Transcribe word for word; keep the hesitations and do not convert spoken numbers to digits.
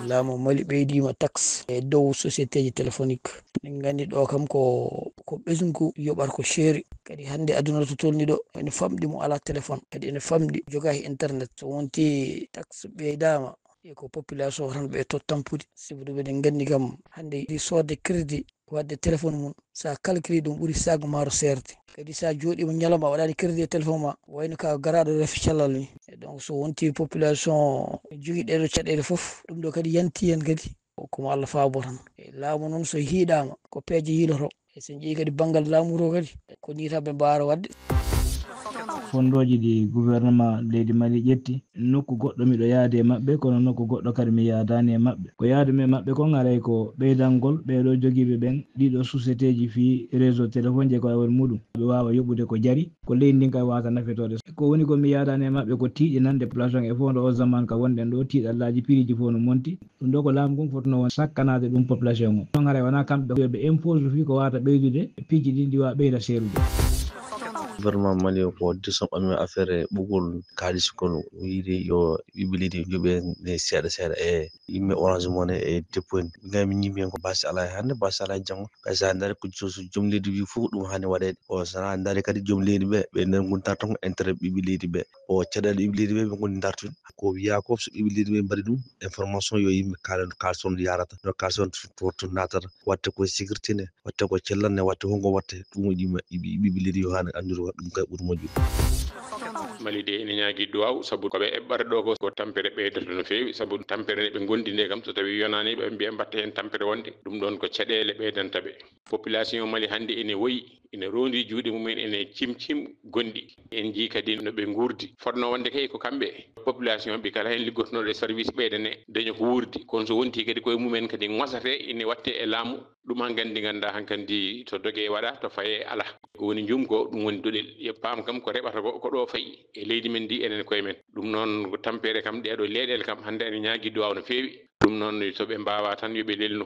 Laamu Mali ɓeydiima taxe e dow sociétéji téléphonique. Min nganndi ɗo kam ko, ko ɓesngu yoɓata ko seeri. Kadi hannde aduna to tolni ɗo, ene famɗi mo alaa téléphone, kadi ene famɗi jogaaki internet. So wonti taxe ɓeydaama, e ko population tan ɓe to tampude. Sibu ɗum eɗen nganndi kam hannde yiɗi soodde crédit, waɗde téléphone mum, so a calcule ɗum ɓuri saago maaro seerde. Kadi so a jooɗiima ñalawma a waɗaani crédit e téléphone ma, wayno ka garaaɗo refi cellal ni. E donc so wonti population jogii ɗeɗo caɗeele fof, ɗum ɗo kadi yanti hen kadi. Ko mo Allah faabo tan. E laamu noon so hiiɗaama, ko peeje yiiloto. E so en ƴeewi kadi banngal laamu to kadi, ko ni tan ɓe mbaawata waɗde. Fondooji ɗi gouvernement leydi Mali ƴetti, nokku goɗɗo miɗo yaade e maɓɓe, kono nokku goɗɗo kadi mi yaadaani e maɓɓe. Ko yaadumi e maɓɓe kon haray ko ɓeydangol ɓeeɗo jogiiɓe ɓen ɗiɗo sociétéji fii réseau téléphone je ko awol muɗum. Ɓe waawa yoɓude ko jari, ko leydi ndin kay waawata nafitoode. Ko woni ko mi yaadaani e maɓɓe ko tiiɗinande population e fof ndo o zaman ka wonɗen ɗo, tiiɗallaaji piriji fof no monti. Ɗum ɗo ko laamu ngun fotnoo won sakkanaade ɗum population o. Ɗon haray wonaa kamɓe yo ɓe impose fii ko waawata ɓeydude, piiji ɗin ɗi waawa ɓeyda seerude. Gouvernement Mali o ko waɗde so ɓami affaire ɓugol kaalis kono o yiɗi yo ɓiɓɓe leydi joɓe ne seeɗa seeɗa e yimɓe Orange Money e dépôt en. Ngam min ñimmi en ko basi alaa e hannde, basi alaa e janngo. Hay so a ndaari ko so, so joom leydi wi fof ɗum haani waɗeede. O so a ndaari kadi joom leydi ɓe, ɓe nder ngonta tan ko intérêt ɓiɓɓe leydi ɓe. O caɗeele ɓiɓɓe leydi ɓe, ɓe ngoni dartude. Ko wiyaa ko so ɓiɓɓe leydi ɓe mbaɗi ɗum, information yo yimɓe kaalen no kaalis on yarata, no kaalis on to, to, to naatata. Watte ko sécurité ne, watte ko cellal ne, watte hongo watte. Ɗum o ƴiima ɓiɓɓe leydi yo haani anndude ɗum kay ɓuri moƴƴude. Mali de ene ñaagi duwaaw sabu ko ɓe eɓɓata ɗo ko, ko tampere ɓeydoto no feewi sabu tampere nde ɓe ngondi nde kam so tawi yonaani ɓe mbiya mbatta heen tampere wonde ɗum ɗon ko caɗeele ɓeydanta ɓe. Population Mali hannde ene woyi, ene roondi juuɗe mumen, ene cimcim gonɗi. En njii kadi no ɓe nguurdi. Fotnoo wonde kay ko kamɓe population ɓe kala heen liggotonooɗo e service ɓeydane daña ko wuurdi. Kono so wontii kadi koye mumen kadi ŋosate ene watte e laamu. Ɗum han nganndi nganndaa hankandi to doge waɗa to faye ala. Ko woni njum ko ɗum woni doɗel. Yo paam kam ko reɓata ko, ko ɗo fayi e leydi men ndi enen koye men. Ɗum noon ko tampere kam ɗeɗo leyɗele kam hannde ene ñaagi duwaaw no feewi. Ɗum noon so ɓe mbaawaa tan yo ɓe lelnu.